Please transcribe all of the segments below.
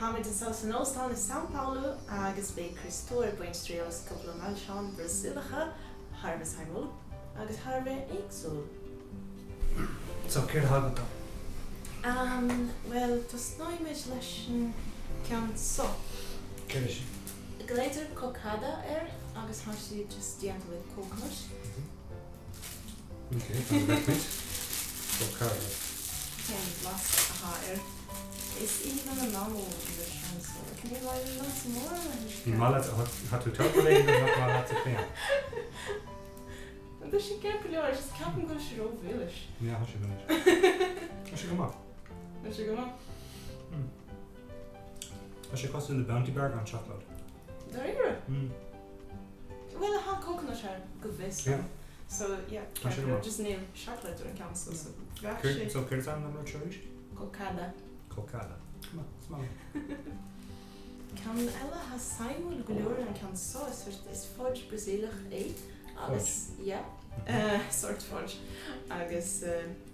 Táimid anseo san óstán i São Paulo agus beidh Criostóir ag baint triail as cúpla milseán Brasaíleacha thar a bheith suimiúil agus thar a bheith éagsúil. So, céard atá agat dom? Am, bhuel, tosnóidh muid leis an ceann seo. Céard é sin? Glaotar cocada air agus tá sé just déanta le coconut. Ok, fan go bhfeicfimid. Cocada. Cén blas atá air? Is aoibhinn an am an milseán seo. Ní maith liomsa mórán a thuiscint. Ní maith leat, tá tú ag tabhairt rud éigin dom nach maith leatsa féin. Tá sé ceart go leor, just ceapaim go bhfuil sé ró-mhilis. Yeah, tá sé milis. Tá sé go maith. Tá sé go maith. Tá sé cosúil le Bounty Bar gan seacláid. Dáiríre? Bhuel, tá coconut air go bhfios dom. So, yeah, Tá sé go maith. just níl seacláid ar an gceann so, so bheadh sé. So céard is ainm don rud seo arís? Cocada. Cocada. Go maith, is maith liom. Ceann eile atá suimiúil go leor an ceann seo, is sort, is fudge Brasaíleach é agus, yeah, sort fudge agus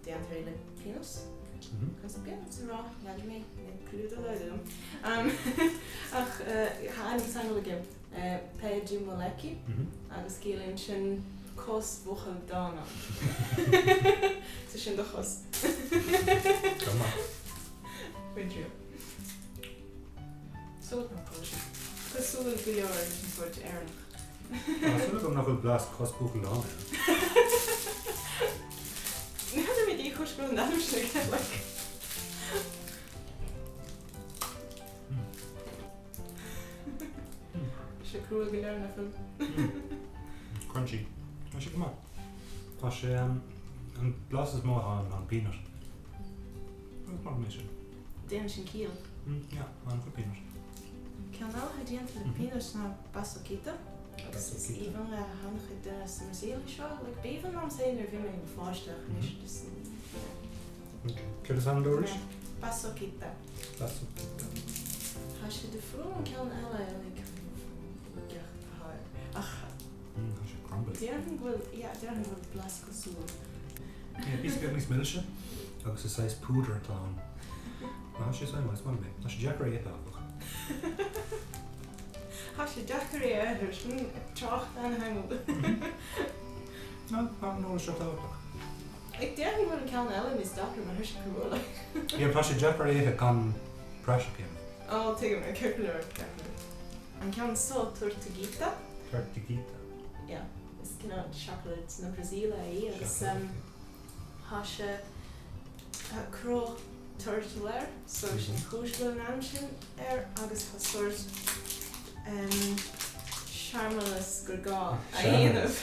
déantar é le peanuts. Conas peanuts a rá? N'fheadar mé, níl clue dá laghad agam. Ach tá ainm suimiúil aige, Pé de moleque, agus ciallaíonn sin cos bhuachaill dána. So sin do chos. Go maith. Bain triail. Súil agam go bhfuil sé cosúil go leor leis an fudge Éireannach. Tá súil agam nach bhfuil blas cos buachaill dána air. N'fheadar mé cén chúis go bhfuil an ainm sin aige, like. Tá sé crua go leor nach bhfuil? Crunchy. Tá sé go maith. Tá sé, an blas is mó atá ann ná an peanut. Is maith liom é sin. Déanann sin ciall. Yeah, an-chuid peanut. Ceann eile atá déanta le peanut ná paçoquita agus is aoibhinn le han-chuid duine sa mBrasaíl í seo. Like, b'aoibhinn liomsa é nuair a bhí mé i mo pháiste ach anois just yeah. Ok. Céard is ainm dó arís? Paçoquita. Paçoquita. Tá sé difriúil ón ceann eile like uigeacht atá air ach Mm, tá sé crumbly. déarfainn go bhfuil, yeah, déarfainn go bhfuil blas cosúil. Yeah, píosa beag níos milse agus is saghas púdar atá ann. Tá sé suimiúil, is maith liom é. Tá sé deacair é a ithe, áfach. Tá sé deacair é a ithe, sin trácht an-shuimiúil. Ná, tá an eolas seo tábhachtach. Like, déarfainn go bhfuil an ceann eile níos deacra mar tá sé crua, like. Yeah, tá sé deacair é a ithe gan praiseach a dhéanamh. Ó, tuigim, ceart go leor, ceart go leor. An ceann seo, Tortuguita. Tortuguita. Yeah. Is cineál seacláid na Brasaíle é agus tá sé tá cruth turtle air so sin chúis go bhfuil an ainm sin air agus tá sórt searmanas gur gá a dhéanamh.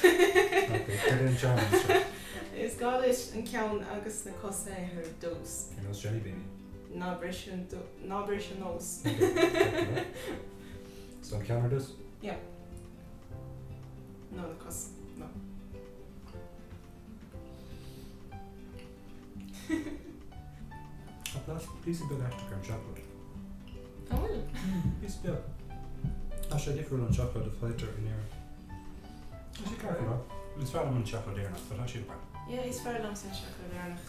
Ok, céard é an searmanas seo? Is gá duit an ceann agus na cosa a ithe ar dtús. Ar nós Jelly Baby? Ná bris an ná bris an nós. Ok, ceart go leor. So an ceann ar dtús? Yeah. Nó na cosa. No. Tá blas píosa beag aisteach ar an seacláid. An bhfuil? Píosa beag. Tá sé difriúil ón seacláid a faightear in Éirinn. Tá sé ceart go leor. Is fearr liom an seacláid Éireannach, but tá sé go breá. Yeah, is fearr liomsa an seacláid Éireannach.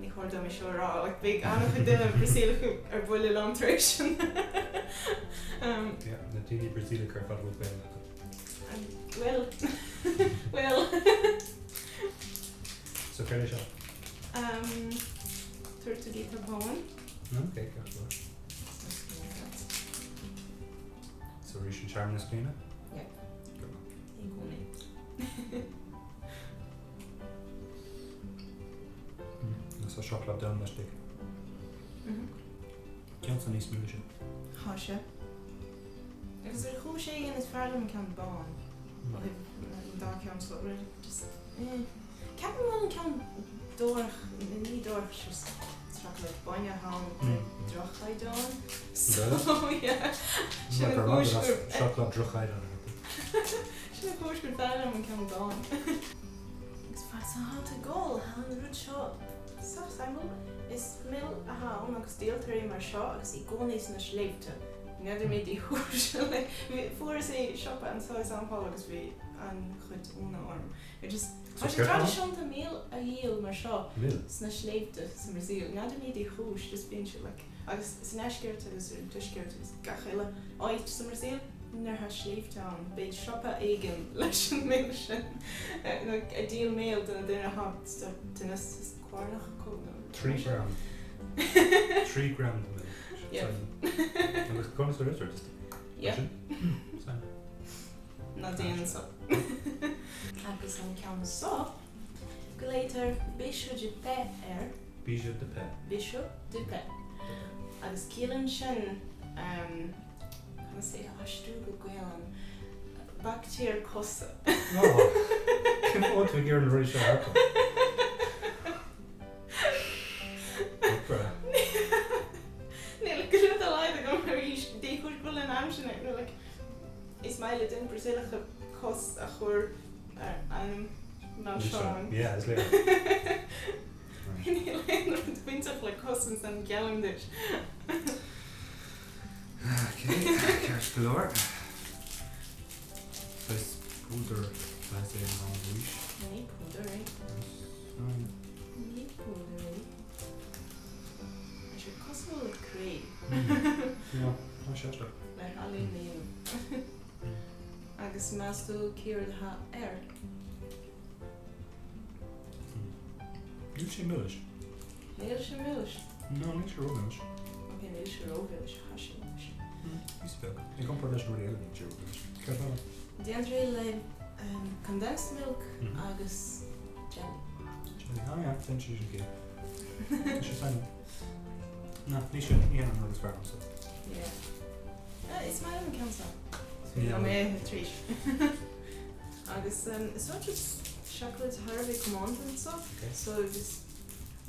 Ní chóir dom é seo a rá, like beidh an-chuid duine Brasaíleach ar buile liom tar éis sin. Yeah, na daoine Brasaíleacha ar fad a bhfuil Gaeilge acu. Bhuel, bhuel. So céard é seo? Um, Tortuguita bán. Ok, ceart go leor. So arís an searmanas céanna? Yeah. Go maith. I gcónaí. Agus tá seacláid donn laistigh. Ceann seo níos milse. Tá sé. Agus ar chúis éigin is fearr liom an ceann bán. Ó thaobh an dá ceann seo. Just eh. Ceapaim go bhfuil an ceann dorch, ní dorch, just seacláid bainne atá ann de droch-chaighdeán. So yeah. Sin an chúis gur. Seacláid droch-chaighdeán. Sin an chúis gur fearr liom an ceann bán. Agus fad is atá tú ag gol, tá an rud seo sách suimiúil. Is mil atá ann agus díoltar é mar seo agus i gcónaí sna sléibhte. N'fheadar mé dé chúis. Fuaireas é i siopa anseo i São Paulo agus bhí an-chuid ionadh orm. It just, tá sé traidisiúnta mil a dhíol mar seo sna sléibhte sa mBrasaíl. N'fheadar mé dé chúis, just bíonn sé like. Agus sa ndeisceart agus sa tuaisceart agus gach uile áit sa mBrasaíl, nuair atá sléibhte ann, beidh siopa éigin leis an mil sin, nó ag díol mil do na daoine atá tinneas coirneach acu nó. 3 gram. 3 gram de mil. Yeah. Agus conas a rinneadh just Yeah. sin? Sin. Ná déan so. Agus an ceann so, glaotar bicho de pé air. Bicho de pé. Bicho de pé. Agus ciallaíonn sin, conas é a aistriú go Gaelainn, baictéar cosa. Ó, cén fáth tú ag iarraidh na rudaí seo a fheiceáil? Níl clue dá laghad agam arís, dé chúis go bhfuil an am sin nó like is maith le duine Brasaíleacha cos a chur ar ainm milseáin. Yeah, is léir. Níl aon rud bainteach le cos ansan geallaim duit. Ok, ceart go leor. Saghas púdar saghas é an arís. Ní púdar é. Ní púdar é. Tá sé cosúil le cré. Yeah, tá sé aisteach. Le healaín a dhéanamh. Agus meas tú céard atá air? Níl sé milis. Níl sé milis? No, níl sé ró-mhilis. Ok, níl sé ró-mhilis, tá sé milis. Píosa beag. I gcomparáid leis na rudaí eile, níl sé ró-mhilis. Céard atá ann? Déantar é le condensed milk agus jelly. Jelly, ah yeah, déanann sé sin ciall. Tá sé sainiúil. No, ní sin, ní hé an rud is fearr liomsa. Yeah. Is maith liom an ceann seo. Tá mé tar éis. Agus is dócha seacláid thar a bheith comónta anseo so is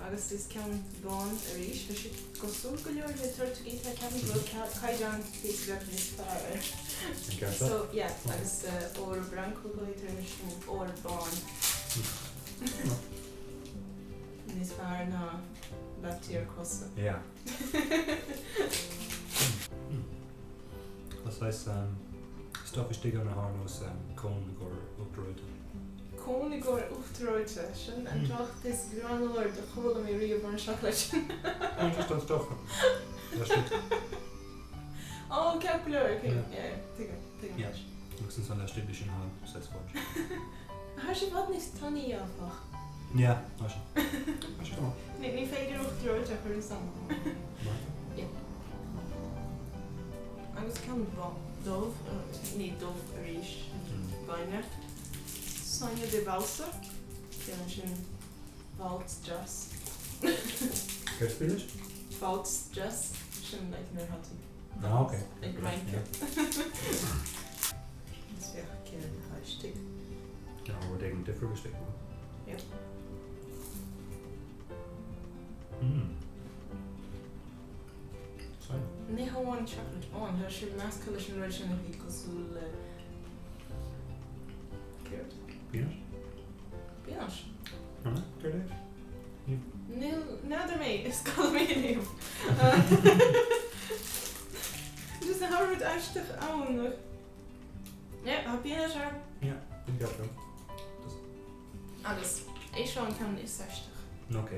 agus is ceann bán arís. Tá sé cosúil go leor le Tortuguita, ceapaim go bhfuil caighdeán píosa beag níos fearr air. An ceann seo? So yeah, agus Ouro Branco a ghlaotar anois nó ór bán. Níos fearr ná baictéar cosa. Yeah. Tá saghas stuif istigh ann atá ar nós cón i gcomhair uachtar reoite. Cón i gcomhair uachtar reoite, sin an trácht is greannmhaire a chuala mé riamh ar an seacláid sin. No, just an stuif laistigh. Ó, ceart go leor, ok, yeah, tuigim, tuigim Yeah, anois. agus ansan laistigh de sin tá saghas fudge. Tá sé i bhfad níos tanaí, áfach. Yeah, tá sé. Tá sé go maith. Ní féidir uachtar reoite a chur ansan. Maith. Yeah. Agus ceann dubh, ní dubh arís, bainne. Sonho de valsa, ciallaíonn sin waltz deas. Céard faoi leis? Waltz deas, sin like nuair atá tú Ah, ok. ag rince. Is féach céard atá istigh. Tá rud éigin difriúil istigh, an bhfuil? Yep. Mm. Sorry. Ní hamháin seacláid bán, tá sé measctha leis an rud sin a bhí cosúil le céard? Peanut? Peanut? An ea? Céard é? Ní. Níl, n'fheadar mé, is call mé a léamh. Just tá rud aisteach ann. Yeah, tá peanut air. Yeah, bíonn ceart agam. Agus é seo an ceann is aisteach. Ok,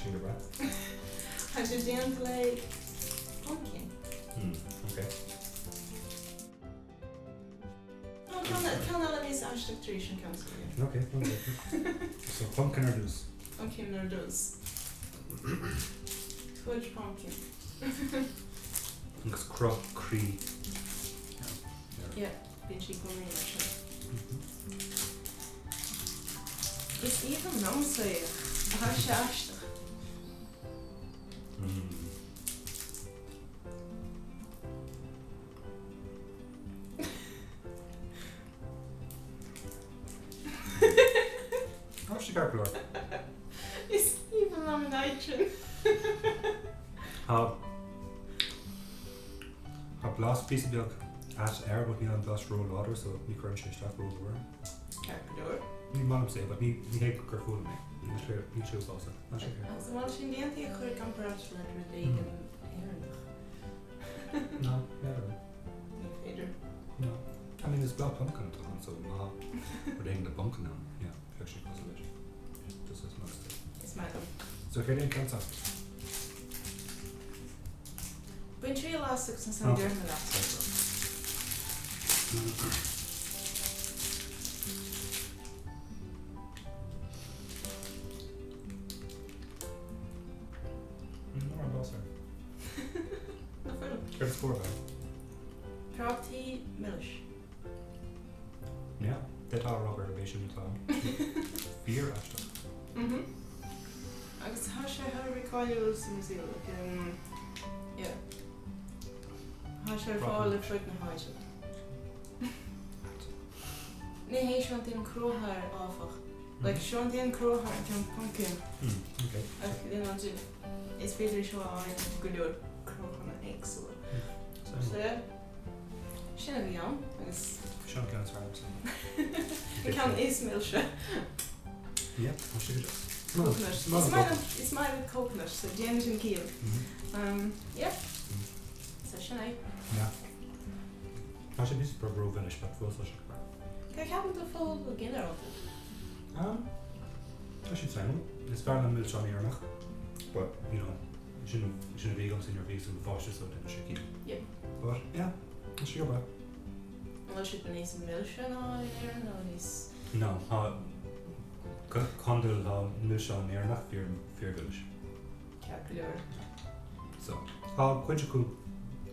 sin go breá. Tá sé déanta le pumpkin. Hmm, ok. Nó ceann ceann eile níos aisteach tar éis an ceann seo. Ok, ok. So pumpkin ar dtús. Pumpkin ar dtús. Fudge pumpkin. Agus cruth croí. Yeah, bíonn sé i gcónaí mar sin. Is aoibhinn liomsa é, tá sé aisteach. Tá sé ceart go leor. Is aoibhinn liom an aghaidh sin. Tá Tá blas píosa beag ait air but níl an blas ró-láidir so ní chuireann sé isteach ró-mhór orm. Ceart go leor. Ní maith liomsa é but ní ní hé gur fuath liom é. Níl sé níl sé uafásach. Tá sé ceart. Agus an bhfuil sin déanta é a chur i gcomparáid le rud éigin Éireannach? No, n'fheadar. Ní féidir. No. I mean is blas pumpkin atá ann so má rud éigin le pumpkin ann, yeah, bheadh sé cosúil leis. Just as most. Is maith liom. So céard é an ceann seo? as agus ansan déarfaidh mé leat. Ná raibh blas air. Nach bhfuil? Céard is scór air? Prátaí milis. Yeah, d'fhéadfá a rá gurb é sin atá ann. Fíor aisteach. Mhm. Agus tá sé thar a bheith cáiliúil sa mBrasaíl, like, yeah. Tá sé ar fáil ar fud na háite. Ní hé seo an t-aon cruth air, áfach. Like, seo an t-aon cruth air, an ceann pumpkin. Ok. Ach, you know, is féidir seo a fháil i go leor cruthanna éagsúla. So, yeah. Sin a bhí ann, agus. Seo an ceann is fearr agamsa. An ceann is milse. Yeah, tá sé go deas. Coconut. Is maith liom, is maith liom coconut, so déanann sin ciall. Yeah. So sin é. Yeah. Tá sé píosa beag rómhilis, but fós tá sé go breá. Cad a cheapann tú fúthu go ginearálta? Um, tá siad suimiúil. Is fearr liom milseán Éireannach, but, you know, sin sin a bhí agamsa nuair a bhíos i mo pháiste so déanann sé ciall. Yeah. But, yeah, tá sé go breá. An bhfuil siad níos milse ná in Éirinn nó níos. No, tá, go hiondúil tá milseán Éireannach fíor, fíormhilis. Ceart go leor. So, tá cuid acu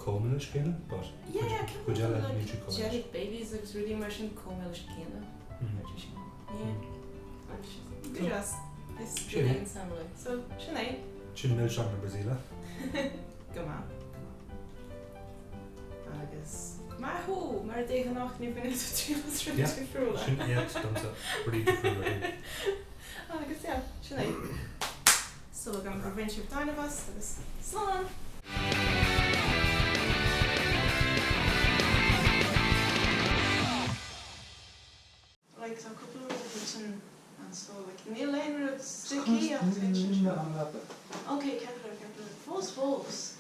chomh milis céanna, but Yeah, cuid, ceapaim cuid eile like níl siad chomh milis. Jelly Babies agus rudaí mar sin chomh milis céanna. Yeah. Go deas. Is Sin é. an samhlaigh. So, sin é. Sin milseán na Brasaíle. Go maith. Agus maith thú, mar de ghnáth ní bhaineann tú triail as rudaí Yeah, difriúla. Sin éacht domsa, rudaí difriúla. Agus yeah, sin é. Súil agam gur bhain sibh taitneamh as agus slán! Like tá cúpla rud ansin anso like níl aon rud sticky ach tá sin seo. Ok ceart go leor ceart go leor. Fós fós.